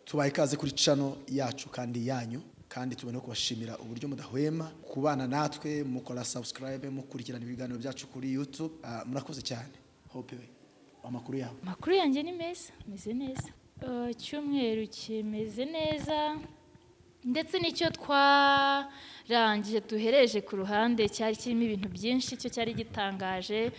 Tubaye ikaze kuri channel yacu kandi yanyu, kandi tubone kubashimira uburyo mudahwema kubana natwe, mukora subscribe, mukurikirana ibiganiro byacu kuri YouTube. Murakoze cyane. Hope we, amakuru yawe? Amakuru yanjye ni meza, meze neza. Icyumweru kimeze neza, ndetse n'icyo twarangije duhereje ku ruhande cyari kirimo ibintu byinshi. Cyo cyari gitangaje,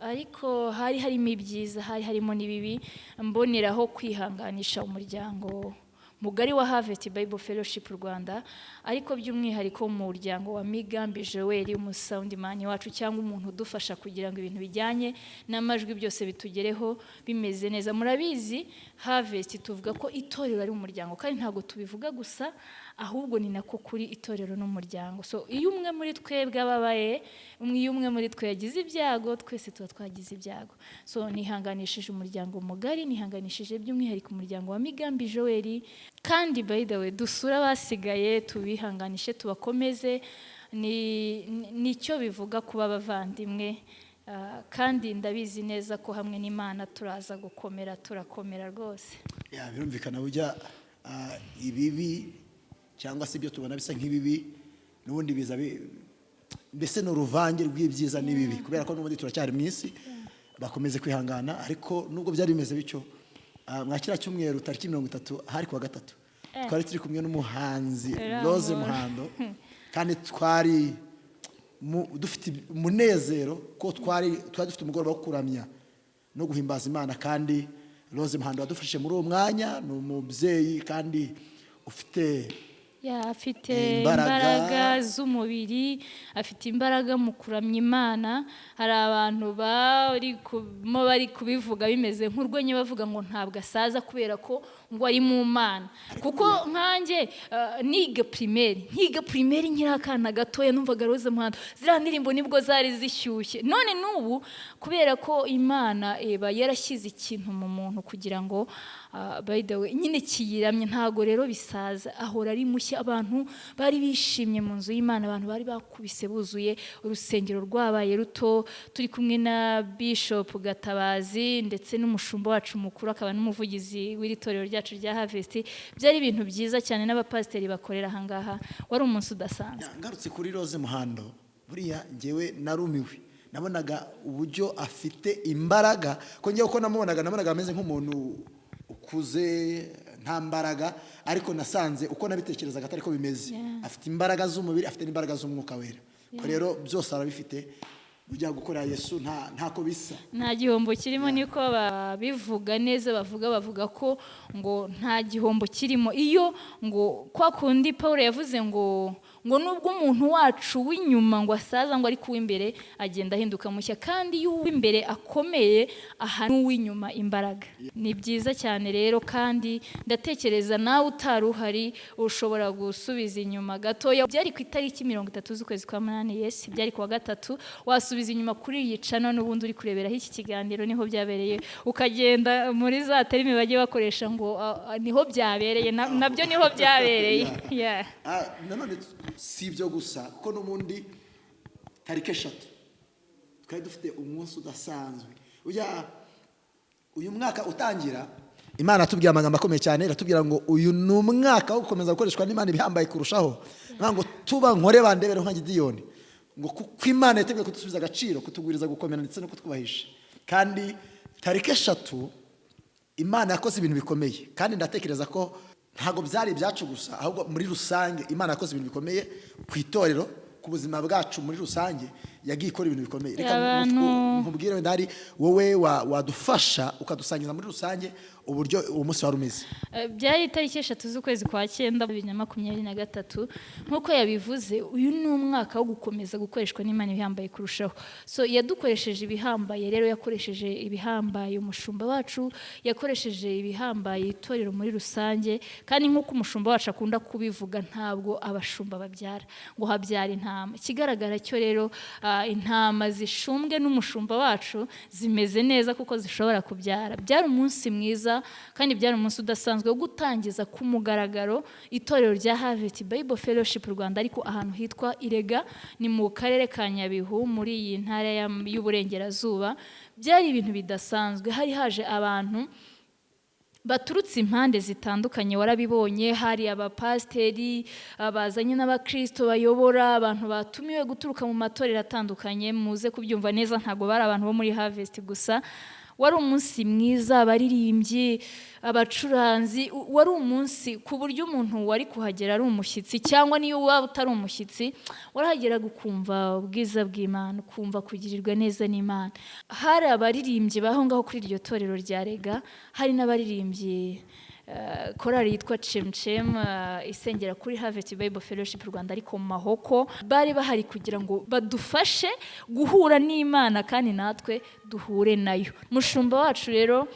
ariko hari harimo ibyiza, hari harimo n'ibibi. Mboneraho kwihanganisha umuryango mugari wa Harvest Bible Fellowship Rwanda, ariko by'umwihariko mu muryango wa Migambi Joel, umusoundman wacu cyangwa umuntu udufasha kugira ngo ibintu bijyanye n'amajwi byose bitugereho bimeze neza. Murabizi, Harvest tuvuga ko itorero ari umuryango, kandi ntabwo tubivuga gusa, ahubwo ni nako kuri, itorero n'umuryango. So iyo umwe muri twebwe ababaye, iyo umwe muri twe yagize ibyago, twese tuba twagize ibyago. So nihanganishije umuryango mugari, nihanganishije by'umwihariko umuryango wa Migambi Joel. Kandi by the way, dusure abasigaye, tubihanganishe, tubakomeze. Ni nicyo bivuga kuba abavandimwe. Kandi ndabizi neza ko hamwe n'Imana turaza gukomera, turakomera rwose. Ya, birumvikana. Burya ibibi cyangwa se ibyo tubona bisa nk'ibibi n'ubundi biza mbese ni uruvange rw'ibyiza n'ibibi, kubera ko n'ubundi turacyari mu isi. Bakomeze kwihangana. Ariko nubwo byari bimeze bityo, mwa kiriya cyumweru, tariki 30, hari kuwa gatatu, twari turi kumwe n'umuhanzi Rose Muhando, kandi twari dufite umunezero ko twari dufite umugoroba wo kuramya no guhimbaza Imana. Kandi Rose Muhando wadufashije muri uwo mwanya ni umubyeyi kandi ufite Ya, afite imbaraga. Imbaraga z'umubiri, afite imbaraga mu kuramya Imana. Hari abantu bari kubivuga bimeze nk'urwenya, bavuga ngo ntabwo asaza kubera ko ngo ari mu Mana. Kuko nkanjye niga primaire, nkiga primaire nkiri akana gatoya, numvaga Rose Muhando, ziriya ndirimbo nibwo zari zishyushye. None n'ubu, kubera ko Imana eba yarashyize ikintu mu muntu kugira ngo by the way, nyine kiyiramye, ntago rero bisaza, ahora ari mushya. Abantu bari bishimye mu nzu y'Imana, abantu bari bakubise buzuye, urusengero rwabaye ruto, turi kumwe na Bishop Gatabazi ndetse n'umushumba wacu mukuru akaba n'umuvugizi w'iri torero ryacu rya Harvest. Byari ibintu byiza cyane, n'abapasiteri bakorera ahangaha. Wari umunsi udasanzwe. Ya, ngarutse kuri Rose Muhando, buriya ngewe narumiwe, nabonaga uburyo afite imbaraga, ko ngewe uko namubonaga, nabonaga ameze nk'umuntu ukuze, nta mbaraga, ariko nasanze uko nabitekerezaga atari ko bimeze. Afite imbaraga z'umubiri, afite n'imbaraga z'umwuka wera. Ko rero byose arabifite. Ujya gukorera Yesu ntako bisa. Nta gihombo kirimo, niko babivuga neza. Bavuga ko ngo nta gihombo kirimo iyo ngo kwa kundi Paul yavuze ngo nubwo umuntu wacu w'inyuma ngo asaza, ngo ariko uw'imbere agenda ahinduka mushya. Kandi iyo uw'imbere akomeye, aha n'uw'inyuma imbaraga. Ni byiza cyane rero. Kandi ndatekereza nawe utari uhari ushobora gusubiza inyuma gatoya. Byari ku itariki 30 z'ukwezi kwa munani, yes, byari ku wa gatatu. Wasubiza inyuma kuri iyi channel n'ubundi uri kureberaho iki kiganiro, niho byabereye. Ukagenda muri za terme bagiye bakoresha ngo niho byabereye, nabyo niho byabereye. Yeah. Nanone si ibyo gusa, kuko n'ubundi tariki 3 twari dufite umunsi udasanzwe. Ujya uyu mwaka utangira, Imana yatubwiye amagambo akomeye cyane, iratubwira ngo uyu ni umwaka wo gukomeza gukoreshwa n'Imana ibihambaye kurushaho, ngo tuba nkore bandebere nka Gidiyoni, ngo kuko Imana yateguye kudusubiza agaciro, kutugwiriza gukomera ndetse no kutwubahisha. Kandi tariki 3 Imana yakoze ibintu bikomeye, kandi ndatekereza ko ntabwo byari ibyacu gusa, ahubwo muri rusange Imana yakoze ibintu bikomeye ku itorero, ku buzima bwacu muri rusange yagiye ikora ibintu bikomeye. Reka nkubwire, wenda hari wowe wadufasha ukadusangiza muri rusange uburyo uwo munsi wari umeze. Byari itariki 3 z'ukwezi kwa cyenda 2023. Nk'uko yabivuze, uyu ni umwaka wo gukomeza gukoreshwa n'Imana ibihambaye kurushaho. So yadukoresheje ibihambaye rero, yakoresheje ibihambaye umushumba wacu, yakoresheje ibihambaye itorero muri rusange. Kandi nk'uko umushumba wacu akunda kubivuga, ntabwo abashumba babyara, ngo habyara intama. Ikigaragara cyo rero, intama zishumbwe n'umushumba wacu zimeze neza kuko zishobora kubyara. Byari umunsi mwiza, kandi byari umunsi udasanzwe wo gutangiza ku mugaragaro itorero rya Harvest Bible Fellowship Rwanda, ariko ahantu hitwa Irega, ni mu karere ka Nyabihu, muri iyi ntara y'Uburengerazuba. Byari ibintu bidasanzwe, hari haje abantu Baturutse impande zitandukanye, warabibonye, hari abapasiteri bazanye n'abakristo bayobora, abantu batumiwe guturuka mu matorero atandukanye. Muze kubyumva neza, ntabwo bari abantu bo muri Harvest gusa. Wari umunsi mwiza, abaririmbyi, abacuranzi, wari umunsi ku buryo umuntu wari kuhagera ari umushyitsi cyangwa niyo waba utari umushyitsi, warahageraga ukumva ubwiza bw'Imana, ukumva kugirirwa neza n'Imana. Hari abaririmbyi baho ngaho kuri iryo torero rya Rega, hari n'abaririmbyi korali yitwa Chemchem, isengera kuri Harvest Bible Fellowship Rwanda ariko mu Mahoko, bari bahari kugira ngo badufashe guhura n'Imana kandi natwe duhure nayo. Mushumba wacu rero,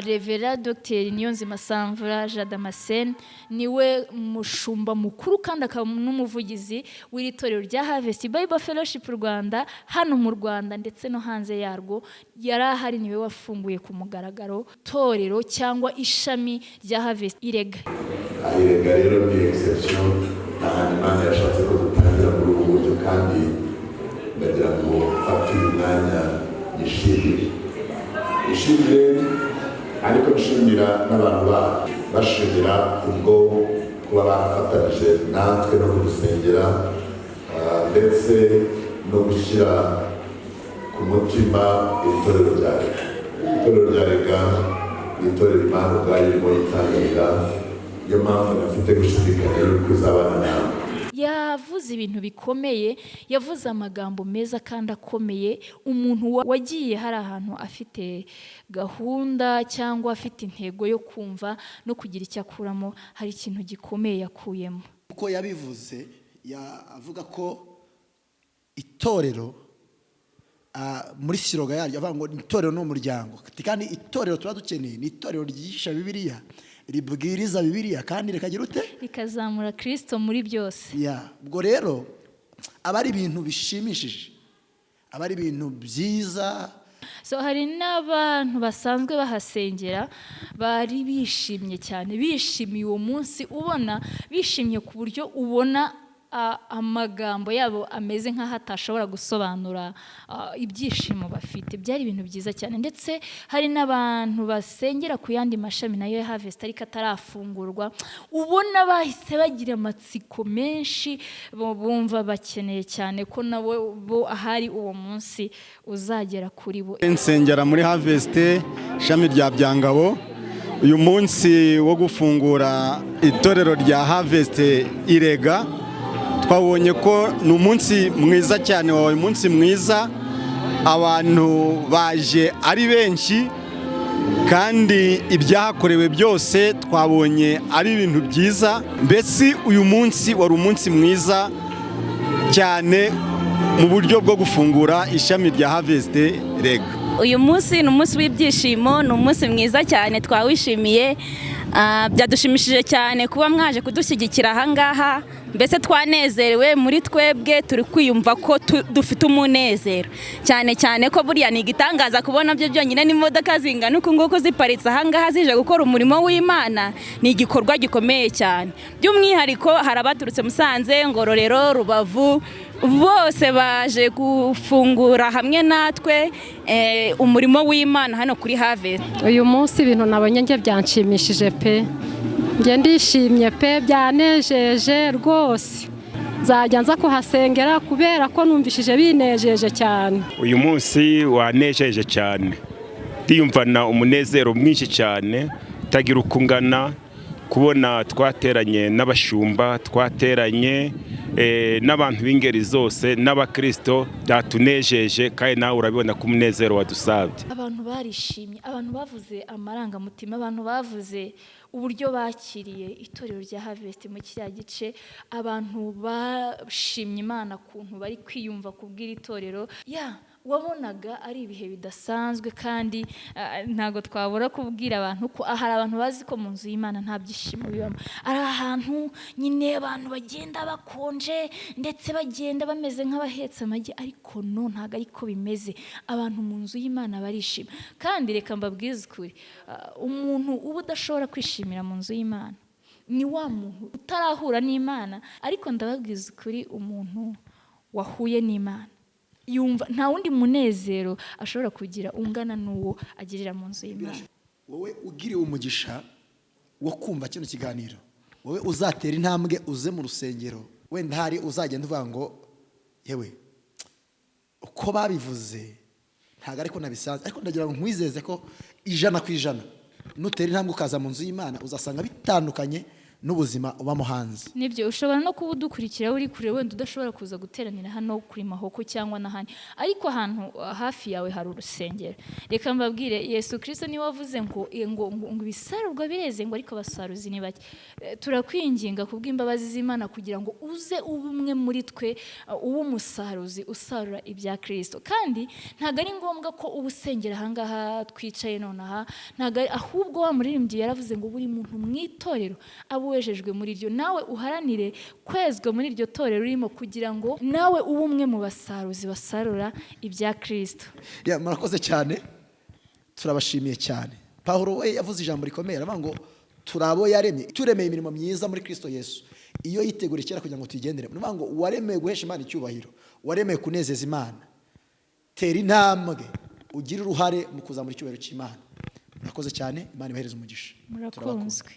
Reverend Dr Niyonzima Samvura Jean Damascene, niwe mushumba mukuru kandi akaba n'umuvugizi w'iri torero rya Harvest Bible Fellowship Rwanda hano mu Rwanda ndetse no hanze yarwo. Yari ahari, niwe wafunguye ku mugaragaro torero cyangwa ishami rya Harvest Irega. Irega rero ni exception, ni ahantu Imana yashatse ko dutangira muri ubu buryo, kandi ndagira ngo mfate uyu mwanya nishimire, nishimire, ariko nshimira n'abantu bashimira kubwo kuba barafatanije natwe no kudusengera, ndetse no gushyira ku mutima itorero rya Rega. Itorero rya Rega ni itorero Imana ubwayo irimo yitangirira, niyo mpamvu nafite gushidikanya yuko izabana nawe. Yavuze ibintu bikomeye, yavuze amagambo meza kandi akomeye. Umuntu wagiye hari ahantu afite gahunda cyangwa afite intego yo kumva no kugira icyo akuramo, hari ikintu gikomeye yakuyemo. Uko yabivuze, avuga ko itorero, muri slogan yaryo avuga ngo itorero ni umuryango, kandi itorero tuba dukeneye ni itorero ryigisha Bibiliya, ribwiriza Bibiliya, kandi rikagira ute? Rikazamura Kirisito muri byose. Ya, ubwo rero aba ari ibintu bishimishije, aba ari ibintu byiza. So hari n'abantu basanzwe bahasengera bari bishimye cyane, bishimiye uwo munsi, ubona bishimye ku buryo ubona amagambo yabo ameze nk'aho atashobora gusobanura ibyishimo bafite. Byari ibintu byiza cyane. Ndetse hari n'abantu basengera ku yandi mashami nayo ya Harvest ariko atarafungurwa, ubona bahise bagira amatsiko menshi, bo bumva bakeneye cyane ko nabo bo ahari uwo munsi uzagera kuri bo. Nsengera muri Harvest ishami rya Byangabo. Uyu munsi wo gufungura itorero rya Harvest Irega, twabonye ko ni umunsi mwiza cyane, wabaye umunsi mwiza, abantu baje ari benshi, kandi ibyahakorewe byose twabonye ari ibintu byiza. Mbese uyu munsi wari umunsi mwiza cyane mu buryo bwo gufungura ishami rya Harvest Rega. Uyu munsi ni umunsi w'ibyishimo, ni umunsi mwiza cyane, twawishimiye. Byadushimishije cyane kuba mwaje kudushyigikira ahangaha. Mbese twanezerewe muri twebwe, turi kwiyumva ko dufite umunezero cyane cyane, ko buriya ni igitangaza kubona byo byonyine n'imodoka zingana uku nguku ziparitse ahangaha zije gukora umurimo w'Imana. Ni igikorwa gikomeye cyane. By'umwihariko hari abaturutse Musanze, Ngororero, Rubavu, bose baje gufungura hamwe natwe umurimo w'Imana hano kuri Harvest. Uyu munsi ibintu nabonye njye byanshimishije pe, njye ndishimye pe, byanejeje rwose. Nzajya nza kuhasengera kubera ko numvishije binejeje cyane. Uyu munsi wanejeje cyane, ndiyumvana umunezero mwinshi cyane utagira uko ungana, kubona twateranye n'abashumba, twateranye n'abantu b'ingeri zose n'abakirisito, byatunejeje, kandi nawe urabibona ko umunezero wadusabye. Abantu barishimye, abantu bavuze amarangamutima, abantu bavuze uburyo bakiriye itorero rya Harvest mu kiriya gice, abantu bashimye Imana kuntu bari kwiyumva kubw'iri torero. Ya, wabonaga ari ibihe bidasanzwe, kandi ntabwo twabura kubwira abantu ko hari abantu bazi ko mu nzu y'Imana nta byishimo bibamo, ari ahantu nyine abantu bagenda bakonje ndetse bagenda bameze nk'abahetse amagi, ariko no ntabwo ariko bimeze. Abantu mu nzu y'Imana barishima, kandi reka mbabwize ukuri, umuntu uba udashobora kwishimira mu nzu y'Imana ni wa muntu utarahura n'Imana. Ariko ndababwiza ukuri, umuntu wahuye n'Imana yumva nta wundi munezero ashobora kugira ungana n'uwo agirira mu nzu y'Imana. Wowe ugiriwe umugisha wo kumva kino kiganiro, wowe uzatera intambwe uze mu rusengero, wenda hari uzagenda uvuga ngo yewe, uko babivuze ntabwo ariko nabisanze, ariko ndagira ngo nkwizeze ko 100% nutera intambwe ukaza mu nzu y'Imana, uzasanga bitandukanye n'ubuzima ubamo hanze. Nibyo, ushobora no kuba udukurikira uri kure, wenda udashobora kuza guteranira hano kuri Mahoko cyangwa n'ahandi, ariko ahantu hafi yawe hari urusengero. Reka mbabwire, Yesu Kirisito niwe wavuze ngo ibisarurwa bireze, ngo ariko abasaruzi ni bake. Turakwinginga kubw'imbabazi z'Imana kugira ngo uze ube umwe muri twe, ube umusaruzi usarura ibya Kirisito. Kandi ntabwo ari ngombwa ko uba usengera ahangaha twicaye nonaha, ntabwo ahubwo wa muririmbyi yaravuze ngo buri muntu mu itorero abe wejejwe muri ryo. Nawe uharanire kwezwa muri iryo torero urimo, kugira ngo nawe ube umwe mu basaruzi basarura ibya Kirisito. Ya, murakoze cyane, turabashimiye cyane. Pawulo we yavuze ijambo rikomeye, aravuga ngo turi abo yaremye, turemeye imirimo myiza muri Kirisito Yesu, iyo yiteguriye kera kugira ngo tuyigendere. Ni ukuvuga ngo waremeye guhesha Imana icyubahiro, waremeye kunezeza Imana. Tera intambwe ugire uruhare mu kuzamura icyubahiro cy'Imana. Murakoze cyane, Imana ibahereze umugisha. Murakunzwe.